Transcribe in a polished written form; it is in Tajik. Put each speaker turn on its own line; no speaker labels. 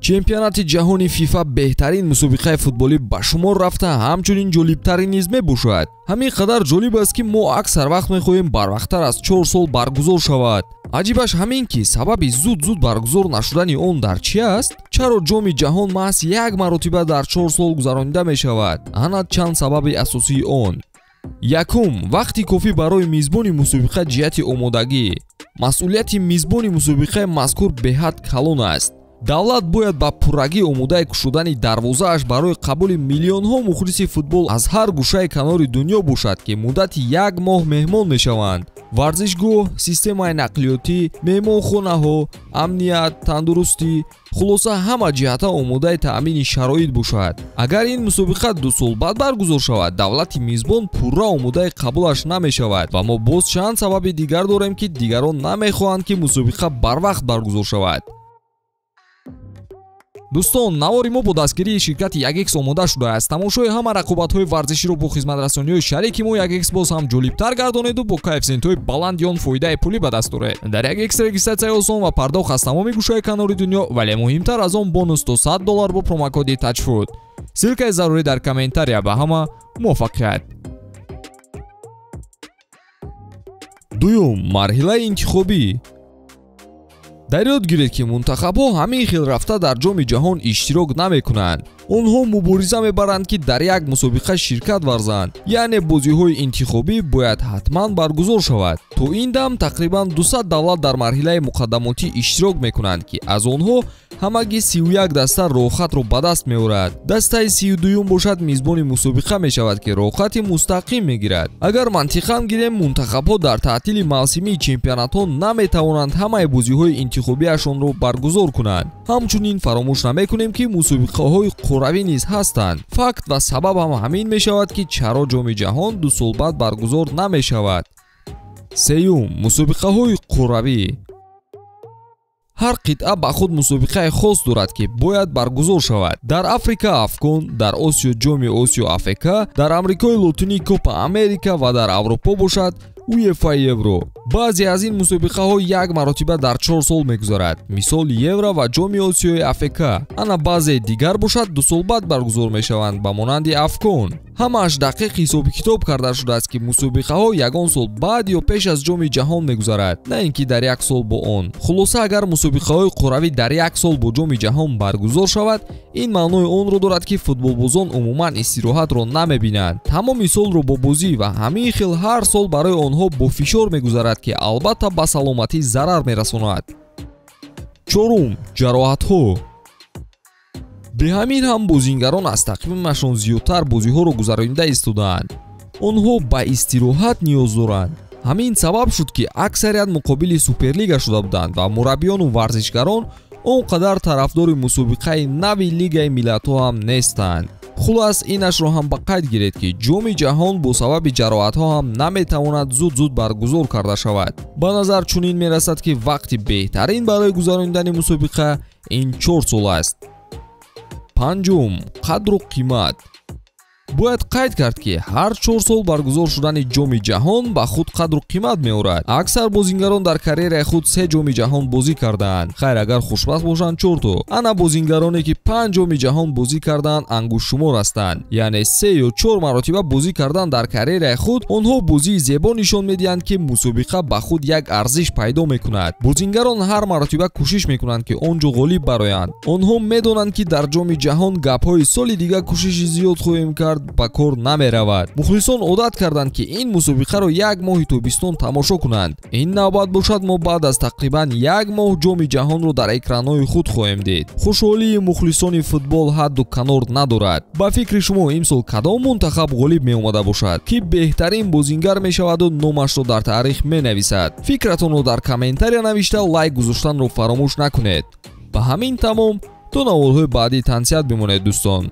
Чемпионати ҷаҳони ФИФА беҳтарин мусобиқаи футболӣ ба шумор рафта, ҳамчунин ҷолибтарин низ мебошад. Ҳамин қадар ҷолиб аст, ки мо аксар вақт мехоҳем барвақттар аз 4 сол баргузор шавад. Аҷибаш ҳамин ки сабаби зуд-зуд баргузор нашудани он дар чӣ аст? Чаро ҷоми ҷаҳон маҳз як маротиба дар 4 сол гузаронида мешавад? Ана чанд сабаби асосии он. Якум, вақти кофӣ барои мизбони мусобиқа ҷиҳати омодагӣ. Масъулияти мизбони мусобиқаи мазкур беҳад калон аст. Давлат бояд ба пуррагӣ омодаи кушодани дарвозааш барои қабули миллионҳо мухлиси футбол аз ҳар гӯшаи канори дунё бошад, ки муддати як моҳ меҳмон мешаванд. Варзишгоҳ, системаи нақлиётӣ, меҳмонхонаҳо, амният, тандурустӣ, хулоса ҳама ҷиҳата омодаи таъмини шароит бошад. Агар ин мусобиқа 2 сол баъд баргузор шавад, давлати мизбон пурра омодаи қабулаш намешавад ва мо боз чанд сабаби дигар дорем, ки дигарон намехоҳанд, ки мусобиқа барвақт баргузор шавад. Дӯстон, навори мо бо дастгирии ширкати 1x омода шудааст. Тамошои ҳама рақобатҳои варзиширо бо хизматрасониҳои шарики мо 1x боз ҳам ҷолибтар гардонеду бо коэффисиентҳои баланди он фоидаи пулӣ ба даст оред. Дар 1x регистратсияи осон ва пардохт аз тамоми гӯшаи канори дунё, вале муҳимтар аз он бонус то $100 бо промокоди TAJFOOT. Ссилкаи зарурӣ дар комментария. Ба ҳама муваффақият. Дуюм, марҳилаи интихобӣ. Дар ёд гиред, ки мунтахабҳо ҳамин хел рафта дар ҷоми ҷаҳон иштирок намекунанд. Онҳо мубориза мебаранд, ки дар як мусобиқа ширкат варзанд, яъне бозиҳои интихобӣ бояд ҳатман баргузор шавад. То ин дам тақрибан 200 давлат дар марҳилаи муқаддамотӣ иштирок мекунанд, ки аз онҳо ҳамагӣ 31 даста роҳхатро ба даст меорад. Дастаи 32-юм бошад мизбони мусобиқа мешавад, ки роҳхати мустақим мегирад. Агар мантиқан гирем, мунтахабҳо дар таътили мавсимии чемпионатҳо наметавонанд ҳамаи бозиҳои интихобиашонро баргузор кунанд. Ҳамчунин фаромӯш намекунем, ки мусобиқаҳои қуравӣ низ ҳастанд. Факт ва сабаб ҳам ҳамин мешавад, ки чаро ҷоми ҷаҳон 2 сол баъд баргузор намешавад. Сеюм, мусобиқаҳои қуравӣ. Ҳар қитъа ба худ мусобиқаи хос дорад, ки бояд баргузор шавад. Дар Африка Афкон, дар Осиё ҷоми Осиё АФК, дар Амрикои Лотинӣ Копа Америка ва дар Аврупо бошад УЕФА Евро. Баъзе аз ин мусобиқаҳо як маротиба дар 4 сол мегузарад, мисол Евро ва ҷоми Осиёи АФК. Ана баъзе дигар бошад 2 сол баъд баргузор мешаванд, ба монанди Афкон. Ҳамааш дақиқ ҳисоби китоб карда шудааст, ки мусобиқаҳо ягон сол баъд ё пеш аз ҷоми ҷаҳон мегузарад, на ин ки дар як сол бо он. Хулоса, агар мусобиқаҳои қуравӣ дар як сол бо ҷоми ҷаҳон баргузор шавад, ин маънои онро дорад, ки футболбозон умуман истироҳатро намебинанд. Тамоми солро бо бозӣ ва ҳамин хел ҳар сол барои онҳо бо фишор мегузарад, ки албатта ба саломатӣ зарар мерасонад. Чорум, ҷароҳатҳо. Беҳамин ҳам бозингарон аз тақвимашон зиёдтар бозиҳоро гузаронида истодаанд. Онҳо ба истироҳат ниёз доранд. Ҳамин сабаб шуд, ки аксарият муқобили суперлига шуда буданд ва мураббиёну варзишгарон он қадар тарафдори мусобиқаи нави Лигаи миллатҳо ҳам нестанд. Хулас, инашро ҳам ба қайд гиред, ки ҷоми ҷаҳон бо сабаби ҷароҳатҳо ҳам наметавонад зуд-зуд баргузор карда шавад. Ба назар чунин мерасад, ки вақти беҳтарин барои гузаронидани мусобиқа ин 4 сол аст. Панҷум, қадру қимат. Бояд қайд кард, ки ҳар 4 сол баргузор шудани ҷоми ҷаҳон ба худ қадру қимат меорад. Аксар бозингарон дар карьераи худ 3 ҷоми ҷаҳон бозӣ кардаанд. Хайр, агар хушбахт бошанд 4 то. Ана бозингароне, ки 5 ҷоми ҷаҳон бозӣ кардаанд, ангуштшумор ҳастанд. Яъне 3 ё 4 маротиба бозӣ кардан дар карьераи худ онҳо бозии зебо нишон медиҳанд, ки мусобиқа ба худ як арзиш пайдо мекунад. Бозингарон ҳар маротиба кӯшиш мекунанд, ки он ҷо ғолиб бароянд. Онҳо медонанд, ки дар ҷоми ҷаҳон гапҳои соли дига кӯшиши зиёд хоҳем кард ба кор намеравад. Мухлисон одат карданд, ки ин мусобиқаро як моҳи тобистон тамошо кунанд. Ин навбат бошад мо баъд аз тақрибан як моҳ ҷоми ҷаҳонро дар экранҳои худ хоҳем дид. Хушҳолии мухлисони футбол ҳадду канор надорад. Ба фикри шумо имсол кадом мунтахаб ғолиб меомада бошад, ки беҳтарин бозингар мешаваду номашро дар таърих менависад? Фикратонро дар комментария навишта лайк гузоштанро фаромӯш накунед. Ба ҳамин тамом, то наворҳои баъдӣ тансиҳат бимонед, дӯстон.